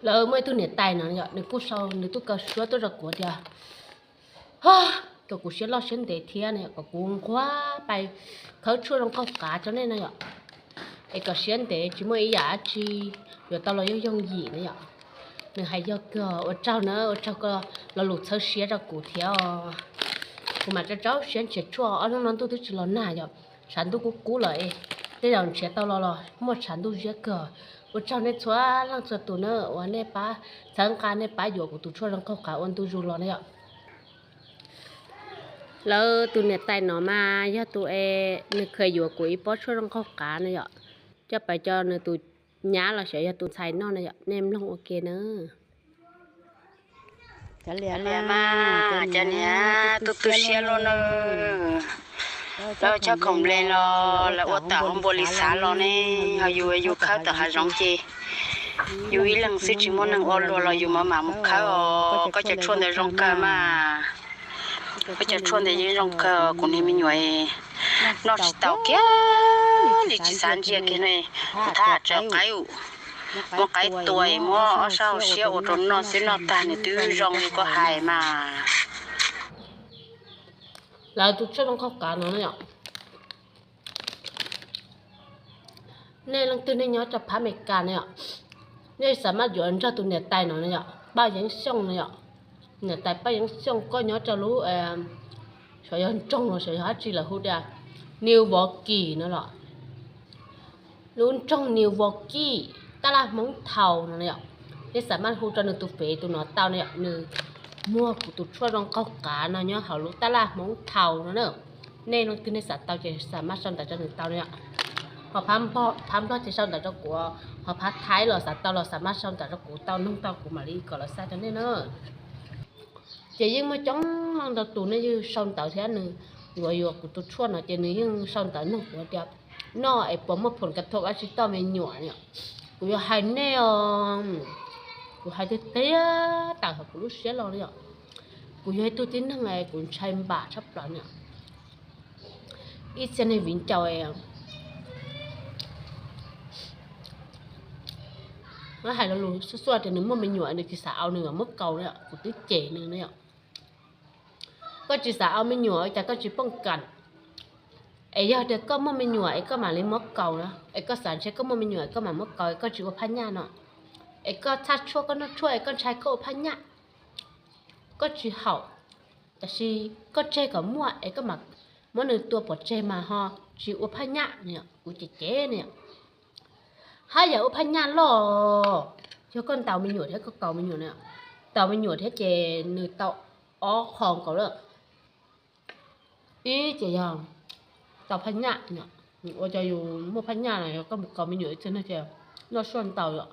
Lawv muaj ib tug niam tais no yom, nws kuj sau nws tuaj kaw suab tuaj rau kuv tias kom kuv siab loj siab ntev thiab no yom, kom kuv nquag pais khawb tshuaj zoo qaug qav rau nej no yom, es kom siab ntev tsis muaj ib yam dab tsi, yuav tau los yooj yooj yim no yom. Nws hais yog kawg, ua tsaug na, ua tsaug koj lo lus txhawb siab rau kuv thiab os. Kuv mam rau rau siab nrhiav tshuaj, ob hnub no ntuj twb tsis los nag yom, tshav ntuj kub kub lawm, tej zaum nrhiav tau los los muaj tshav ntuj ziab kawg. Ua tsaug nej txhua leej txhua tus na uas nej pab txhawb nqa, nej pab yuav kuv tus tshuaj zoo qaug qav ua ntu zus los na yom. Lawv tus niam tais no mas yog tus es nws kheev yuav kuv ib pob tshuaj zoo qaug qav no yom, coj pais coj nws tus nyab los xyov yog tus ntxhais noj no yom, nej mloog ua ke na. Cov niam, tu tu siab loj na, lawv chob khoom nple los lawv ua tawm hauv npua li xav los ne, ho yus yus khawb tawm hav zoov ces yus ib leeg xwb tsis muaj neeg ua luag los yus mam mam mus khawb os. Koj cov tshuaj ntawd zoo kawg mas, koj cov tshuaj ntawd yeej zoo kawg, kuv niag me nyuam noj tsis tau kiag li, tsis xav ntsia kiag ne. Kuv thab tsaws qaib, muab qaib tua, muab ob sab hauv siab ua rau noj xwb, noj tag nws twb zoo li koj hais mas. Lawv tus tshuaj zoo qaug qav no yom, nej leej twg nej nyob rau phab Amelikas no yom, nej xav maj yuav nrog tus niam tais no no yom, Paj Yeeb Xyooj no yom. Niam tais Paj Yeeb Xyooj, koj nyob rau lub, xyov yog nroog los xyov yog dab tsi lawv hu tias New York no los, lub nroog New York, taj laj Hmoob Thaus no yom. Nej xav maj hu rau nws tus fev tus no tau no yom, nws muag kuv tus tshuaj zoo qaug qav no nyob hauv lub taj laj Hmoob Thaus no na. Nej leej twg nej xav tau ces xav maj sau ntawv rau nws tau no yom. Ho phab Nplog ces sau ntawv rau kuv, ho phab Thaib los xav tau los xav maj sau ntawv rau kuv tau, noog tau kuv mam li kom lawv xa rau nej na. Ces yeej muaj coob leej ntau tus nej yeej sau ntawv thiab, nws yuav yuav kuv tus tshuaj no ces nws yeej sau ntawv noog kuv tias noj es puas muaj phom kav thom dab tsi toj me nyuam no. Kuv yuav hais nej os, kuv hais tiag tiag tawm hauv kuv lub siab los no yom. Kuv yog ib tug tib neeg kuv ntshai npam tshaj plaws no. Ib txhia neeg viv ncaus, muab hais lo lus xub xuaj tias nws muaj me nyuam nws tsis xav au nws mam muab kaus no, kuv twb cem nws no yom. Koj tsis xav au me nyuam cas koj tsis pooj kam? Es yog tias koj muaj me nyuam es koj mam li muab kaus na, es koj xav ntshe koj muaj me nyuam es koj mam muab kaus, es koj tsis ua phaj nyaj no, es koj txhaj tshuaj koj noj tshuaj es koj ntshai koj ua phaj nyaj, koj tsis haum. Tab sis koj tseg kom muaj es koj mam muab nws tua pov tseg mas ho tsis ua phaj nyaj no, kuv cem cem no. Haj yam ua phaj nyaj loj, yog koj ntaus me nyuam thiab koj kaus me nyuam no, ntaus me nyuam thiab ces nws tau ob qho nkaus lawm. Ib ces yog tau phaj nyaj, ua rau yus muaj phaj nyaj no, yog koj mus kaus me nyuam ib txhia no ces noj suaj ntaus yom.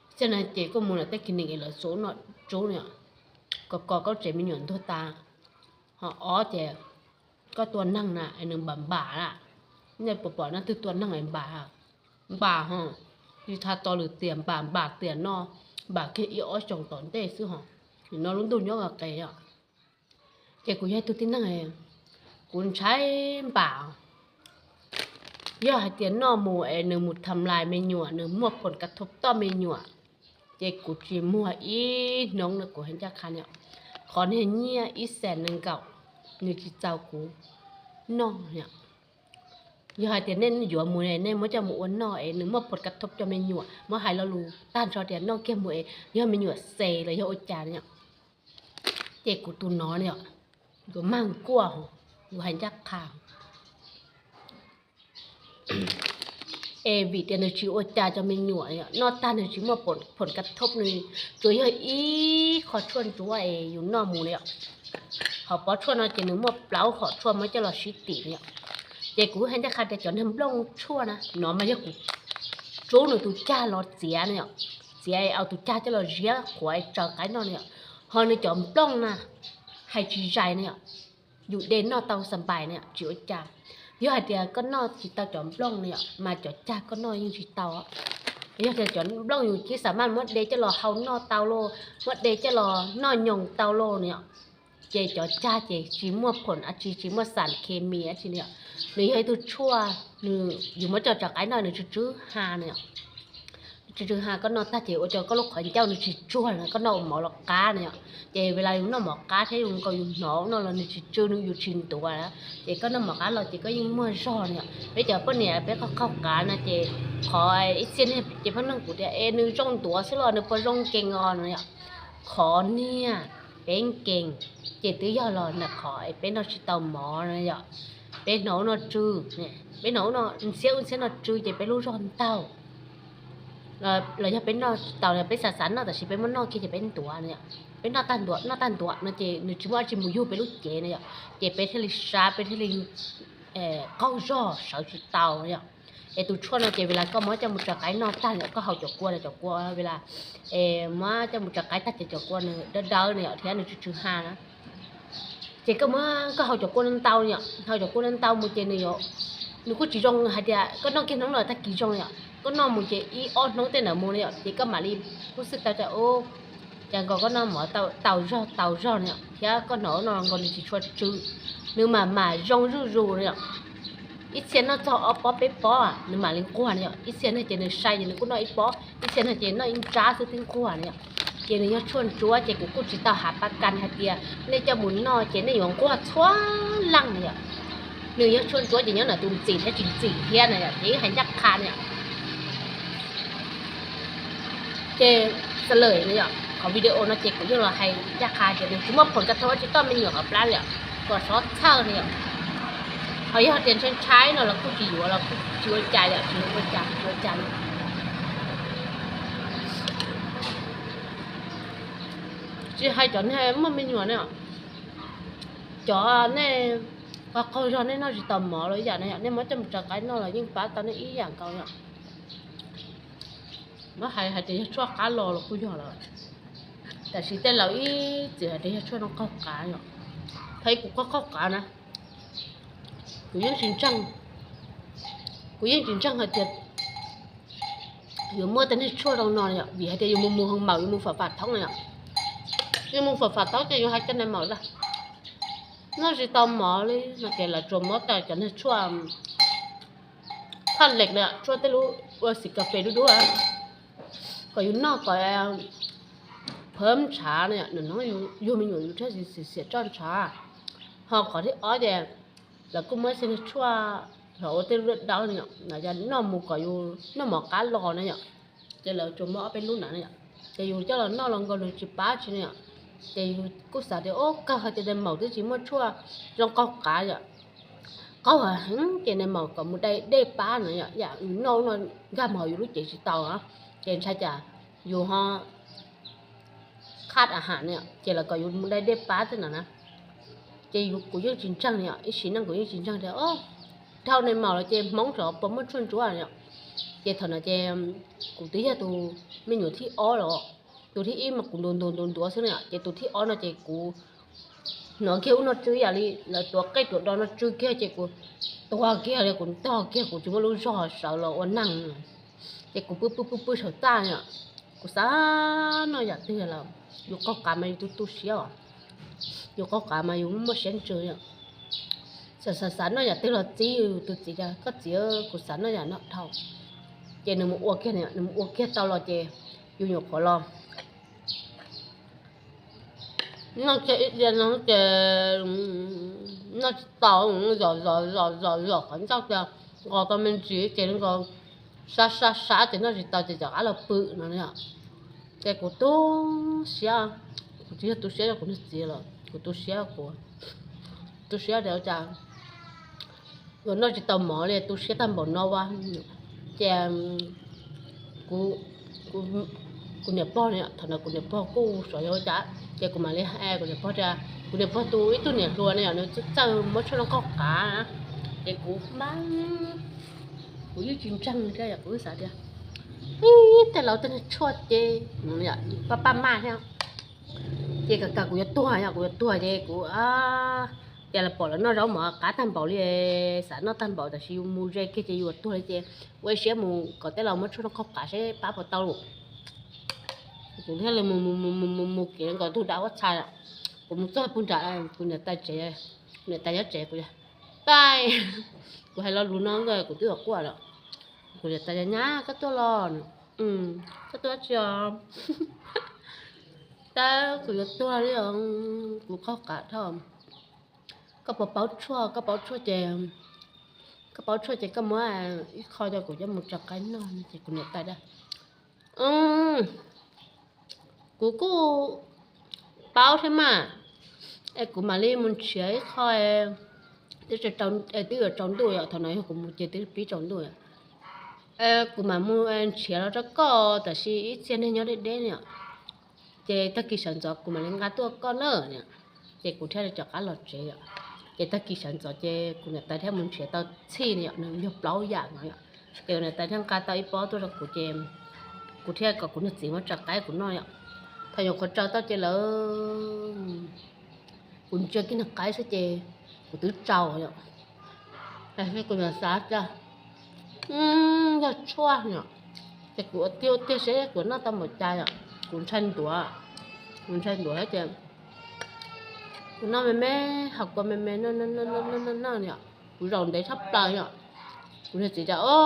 Ib txhia no ces koj mus ntawm tej clinic es lawv txua noj tsub no, kom koj tsev me nyuam ntuag tas. Ho ob ces koj tua neeg na es nws npam npam na. Nej puas pom leej twg tua neeg es npam? Npam ho, tsis tau lwm tiam npam, npam tiam no, npam kiag ib ob xyoos tom ntej xwb ho, nim no lub ntuj nyob qis yom. Ces kuv yog ib tug tib neeg, kuv ntshai npam. Yog hais tias noj mus es nws mus tham lais me nyuam, nws muaj phom kav thom toj me nyuam, ces kuv tsis muag ib hnub no, kuv hais ncaj qha no. Qhov niag nyiaj ib xees nees nkaum nws tsis txaus kuv noj. Yog hais tias nej yuav mus, nej muab coj mus ua noj es nws muaj phom kav thom cov me nyuam, muab hais lo lus tag nrho tias noj kiag mus es yog me nyuam xes los yog ua cas no, ces kuv tus no no, kuv mag kuaj, kuv hais ncaj qha. Es vim tias nws tsis ua cas cov me nyuam, noj tag nws tsis muaj phom kav thom, nws tsuas yog ib qho tshuaj ntsuab es yus noj mus no. Hom pov tshuaj no ces nws muaj plaub hom tshuaj muab coj los sib tim no. Ces kuv hais ncaj qha tias cov neeg nplooj tshuaj na no mas yog kuv tsub nws tus cag los txiav no, txiav es au tus cag coj los ziab qhuav es tsaws qaib noj no. Ho nws cov nplooj na, hais tsis zais no, yus de noj tau xa npais no tsis ua cas. Yog hais tias koj noj tsis tau cov nplooj no mas cov cag koj noj yeej tsis tau. Yog tias cov nplooj yus cia li xa maj muab de coj los hau noj tau lauj, muab de coj los noj nyoos tau lauj no, ces cov cag ces tsis muaj phom dab tsi, tsis muaj xam khes mis dab tsi no. Nws yog ib tug tshuaj, nws yus muab coj tsaws qaib noj nws tsw tsw ha no. tsw tsw ha, koj noj tag ces ua rau koj lub qhov ncauj nws tsis tsuag no, koj noj ua mov los qab no yom. Ces ua li yus noj mov qab thiab yus nkaus yus hnov no los nws tsis tsw, nws yus tsis ntuav, ces koj noj mov qab los ces koj yeej muaj zog no yom. Peb cov poj niam peb qaug qaug qav no ces qhov ib txhia niag ces pheej nug kuv tias es nws zoo ntuav xwb los nws puas zoo nkees os no yom. Qhov niag peb nkees ces twb yog los ntawm qhov es peb noj tsis tau mov no yom. Peb hnov ub no tsw, peb hnov ub no ntxhiab ub ntxhiab no tsw ces peb lub zog ntaug. Los yog peb noj tsis tau, peb xav xav noj tab sis peb muab noj kiag ces peb ntuav no yom. Peb noj tag ntuav, noj tag ntuav no ces nws tsis muaj dab tsi mus yug peb lub cev no yom. Ces peb thiaj li sab, peb thiaj li qaug zog sawv tsis tau no yom. Es tus tshuaj no ces ua li koj muab coj mus tso qaib noj tag no, koj haus cov kua no, cov kua ua li, es muab coj mus tso qaib tag ces cov kua nws dawb dawb no yom thiab nws tsw tsw ha na. Ces koj muab koj haus cov kua no ntau no yom, haus cov kua no ntau mus ces nws, nws kuj tsis zoo hais tias koj noj kiag hnub no tag kis zoo no yom. Koj noj mus ces ib ob hnub tej ntawd mus no yom, ces koj mam li kuj xwb tau cas ub, cas nkaus koj noj mov tau zog tau zog no yom, thiab koj hnov no nkaus nws tsis tshua tsw, nws mam mam zoo zuj zus no yom. Ib txhia noj txog ob pob peb pob nws mam li nquag no yom, ib txhia no ces nws sai ces nws kuj noj ib pob, ib txhia no ces noj ib nrab xwb twb nquag no yom. Ces nws yog tshuaj ntsuab ces kuv kuj tsis tau hav pa kas hais tias nej coj mus noj ces nej yuav nquag txhua leej no yom. Nws yog tshuaj ntsuab ces nyob ntawm tus ntxim thiab tsis ntxim thiab no yom, ces wb hais ncaj qha no yom. Ces xav lawm no yom, qhov video no ces kuv yeej los hais ncaj qha ces nws tsis muaj phoom ka thau tsis toj me nyuam hauv plab li yom, kom sov txhawj no yom. Ho yog tias ntshai ntshai no los kuj tsis yuav los kuj tsis ua cas yom, tsis ua cas tsis ua cas no. Tsis hais cov neeg muaj me nyuam ne, cov nej qaug qaug zog nej noj tsis tau mov los ib yam no yom, nej muab coj mus tso qaib noj los yeej pab tau nej ib yam nkaus yom. Muab hais hais tias yog tshuaj qab los los kuj yog lawm, tab sis tej laus ib txwm hais tias yog tshuaj no qaug qav yom. Thaum kuv qaug qaug qav na, kuv yeej tsis ntseeg, kuv yeej tsis ntseeg hais tias yuav muaj tej niag tshuaj zoo no yom, vim hais tias yus mus mus hoo maum yus mus fam fam thoob no yom, yus mus fam fam thoob ces yus hais cov neeg maum ntag, noj tsis tau mov li no ces lawv tsuas muab tau cov niag tshuaj thaj lees no, tshuaj tej lub ua xim kas fes dub dub, kom yus noj kom phab ntshav no yom, nws hnov yug me nyuam yus thiaj xiam xiam toj ntshav. Ho qhov thib ob ces lawv kuj muab ib txhia niag tshuaj los ua tej lub dawb dawb no yom, noj mus kom yus noj mov qab los no yom, ces lawv tsuas muab ob peb lub na no yom, ces yus coj los noj los nkaus nws tsis pab tsi no yom, ces yus kuj xav tias ub kawg hais tias neeg maum twb tsis muaj tshuaj zoo qaug qav yom, qaug heev ces neeg maum kom mus dai dej pab no yom, yam yus noj no nkag mus hauv yus lub cev tsis tau, ces ntshai cas yus ho khaj a has no yom, ces lawv kom yus mus dai dej pab xwb no na. Ces kuv yeej tsis ntseeg no yom, ib sim neej kuv yeej tsis ntseeg tias dhau neeg maum los ces Hmoob tseem puas muaj tshuaj ntsuab no yom. Ces thaum no ces kuv twb yog tus me nyuam thib ob los, tus thib ib mas kuv ntuav ntuav ntuav ntuav xwb no yom, ces tus thib ob no ces kuv hnov kiag ub no tsw ib yam li lawv tuav qej tuav dos no tsw kiag ces kuv tuag kiag li, kuv ntog kiag kuv tsis muaj lub zog sawv los ua neeg. Ces kuv pw pw pw pw saum txaj no yom, kuv xav noj yam twg los yus qaug qav mas yus tu tu siab os, yus qaug qav mas yus muaj siab ntsws yom. Xav xav xav noj yam twg los txib yus tus txiv tias koj txiv kuv xav noj yam no dhau. Ces nws mus ua kiag, nws mus ua kiag tau los ces yus nyuam qhuav los noj kiag ib diav no ces noj tsis tau, zom zom zom zom zom qhov ncauj tias nqos tau me ntsis ces nqos sab sab sab ces noj tsis tau ces rov qab los pw no yom. Ces kuv tu siab, kuv tsis yog tu siab rau kuv niag txiv los kuv tu siab, kuv tu siab tias ua cas yuav noj tsis tau mov li, tu siab tag npaum no ua. Ces kuv niam pog no, thaum ntawd kuv niam pog kuj xyov yog ua cas, ces kuv mam li hais kuv niam pog tias, kuv niam pog tus ib tug niam hluas no yom, nws txawj muab tshuaj no qaug qav. Ces kuv, kuv yeej tsis ntseeg thiab, kuv xav tias tej laus tej niag tshuaj ces paj paj maj thiab. Ces kam kam kuv yuav tuag, yog kuv yuav tuag ces kuv tias los pom lawv noj zaub mov qab tag npaum li, xav noj tag npaum tab sis yus mus ze kiag ces yus yuav tuag li ces ua ib siab mus kom tej laus muab tshuaj no qaug qav seb pab puas tau lawm. Kuv thiaj li mus mus mus mus mus kev nkaus ntug dab huab txha, kuv mus txog puag nram kuv niam tais tsev, kuv niam tais nyob tsev kuv tias, tais, kuv hais lo lus no kuv twb quaj lawm. Kuv niam tais tias nyab koj tuaj los no, Koj tuaj tsi os? Tab kuv yuav tuag li os, kuv qaug qav dhau. Koj puas paub tshuaj? Koj paub tshuaj ces, koj paub tshuaj ces koj muab ib qho rau kuv coj mus tso qaib noj no. Ces kuv niam tais tias, kuv kuj paub thiab mas, es kuv mam li mus nrhiav ib qho, twb yuav tsaus ntuj yom, thaum no yog kuv mus ces twb pib tsaus ntuj yom. Kuv mam mus nrhiav los rau koj, tab sis ib txhia neeg nyob deb deb ne yom. Ces tag kis sawv ntxov kuv mam li nqa tuaj koj na. Ces kuv thiaj li rov qab los tsev yom. Ces tag kis sawv ntxov ces kuv niam tais thiaj mus nrhiav tau txhij ne yom, nws yog plaub yam no yom. Ces kuv niam tais thiaj nqa tau ib pob tuaj rau kuv ces kuv thiaj kom kuv niag txiv muab tso qaib kuv noj yom. Thaum nyuam qhuav tso tau ces lawv, kuv ntsia kiag niag qaib xwb ces kuv twb tsaus yom. Kuv xav tias yog tshuaj yom, ces kuv ua tiag ua tiag seb kuv noj tau npaum cas yom. Kuv ntshai ntuav, kuv ntshai ntuav thiab ces kuv noj me me, haus kua me me noj noj noj yom. Kuv zaum ntev tshaj plaws yom. Kuv niag txiv tias, o,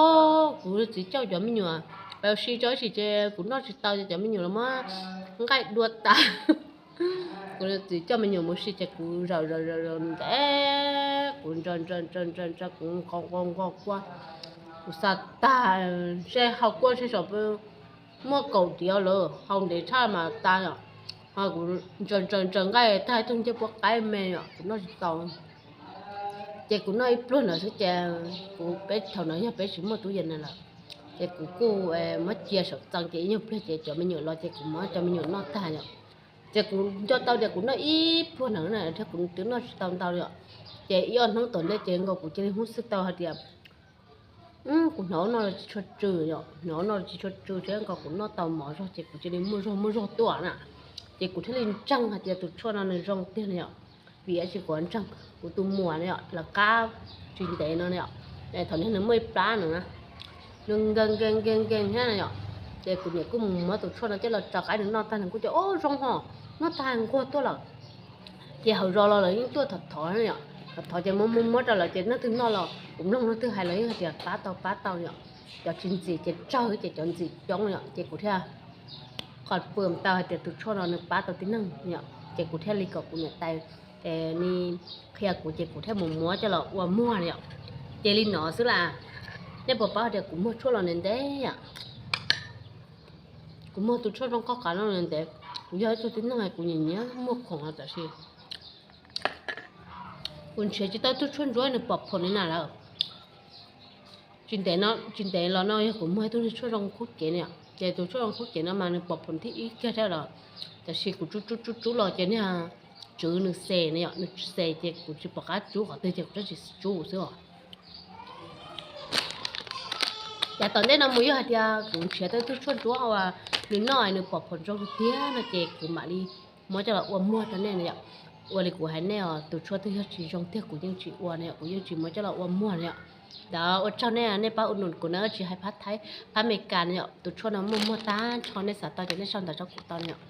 kuv niag txiv coj cov me nyuam pais ua si tso ib sim ces kuv noj tsis tau ces cov me nyuam los muab nqaij dua tas. Kuv niag txiv coj me nyuam mus ua si ces kuv zaum zaum zaum zaum ntev, kuv ntsa ntsa ntsa ntsa ntsa, kuv nqos nqos nqos kua. Kuv xav tag, ntshe haus kua ntshe saum muaj kaum diav lawm, haus ntev tshaj mas tas yom. Kuv ntsa ntsa ntsa nqaij tag ib tug ncej puab qaib me yom, kuv noj tsis tau. Ces kuv noj ib pluag ntawd xwb ces kuv, peb thaum no yog peb tsis muaj tub yees na lawm, ces kuv kuj muab cia saum txee ces ib nyuag pliag ces cov me nyuam los ces kuv muab cov me nyuam noj tag yom. Ces kuv nco tau tias kuv noj ib pluag ntawd na thiab kuv twb noj tsis tau ntau li os. Ces ib ob hnub tom ntej ces nkaus kuv cia li hnov xwb tau hais tias kuv hnov ua no los tsis tshua tsw yom, hnov ua no los tsis tshua tsw thiab nkaus kuv noj tau mov zog ces kuv cia li muaj zog muaj zog tuaj na. Ces kuv thiaj li ntseeg hais tias tus tshuaj no nws zoo tiag li yom. Vim dab tsi kuv ntseeg? Kuv tus muam na yom, lawv qab tsis ntev no na yom, thaum niag nws muaj ib plab no na, nws nkees nkees nkees nkees thiab na yom. Ces kuv niam kuj mus muab tus tshuaj no coj los tso qaib nws noj tag nws kuj tias, o, zoo ho, noj tag nquag tuaj lawm. Ces hauv zos los lawv yeej tuaj thov thov na yom, thov thov ces muab muab muab rau lawv ces leej twg noj los kuv mloog leej twg hais los yeej hais tias pab tau pab tau yom. Cov tsis ntxim ces tsawg ces cov ntxim coob yom, ces kuv thiaj qhov pw tau hais tias tus tshuaj no nws pab tau tib neeg yom, ces kuv thiaj li kom kuv niam tais li qhia kuv ces kuv thiaj mus muab coj los ua muag na yom. Ces li no xwb las, nej puas paub hais tias kuv muag tshuaj los ntev ntev yom. Kuv muag tus tshuaj zoo qoj qav no ntev ntev, kuv yog ib tug tib neeg kuv nyiam nyiam muag khoom los tab sis kuv nrhiav tsis tau ib tug tshuaj ntsuab nws pom phoom li na lawm. Tsis ntev no, tsis ntev los no yog kuv muag ib tug niag tshuaj zoo khub cev na yom, ces tus tshuaj zoo khub cev no mas nws pom phoom thib ib kiag thiab los, tab sis kuv tsub tsub tsub tsub los ces niag tswv nws xes na yom, nws xes ces kuv tsis pom qab tsub qhov twg ces kuv tsuas tsis tsub xwb os. Yav tom ntej no mus yog hais tias kuv nrhiav tau ib tug tshuaj ntsuab uas nws noj nws pom phoom zoo tiag no ces kuv mam li muab coj los ua muag rau nej na yom. Ua li kuv hais nej os, tus tshuaj twg yog tsis zoo tiag kuv yeej tsis ua na yom, kuv yeej tsis muab coj los ua muag na yom. Ntawd ua tsaug nej, nej pab ua num kuv na, tsis hais phab Thaib phab Amelikas na yom, tus tshuaj no muaj muag tag nrho, nej xav tau ces nej sau ntawv rau kuv tau na yom.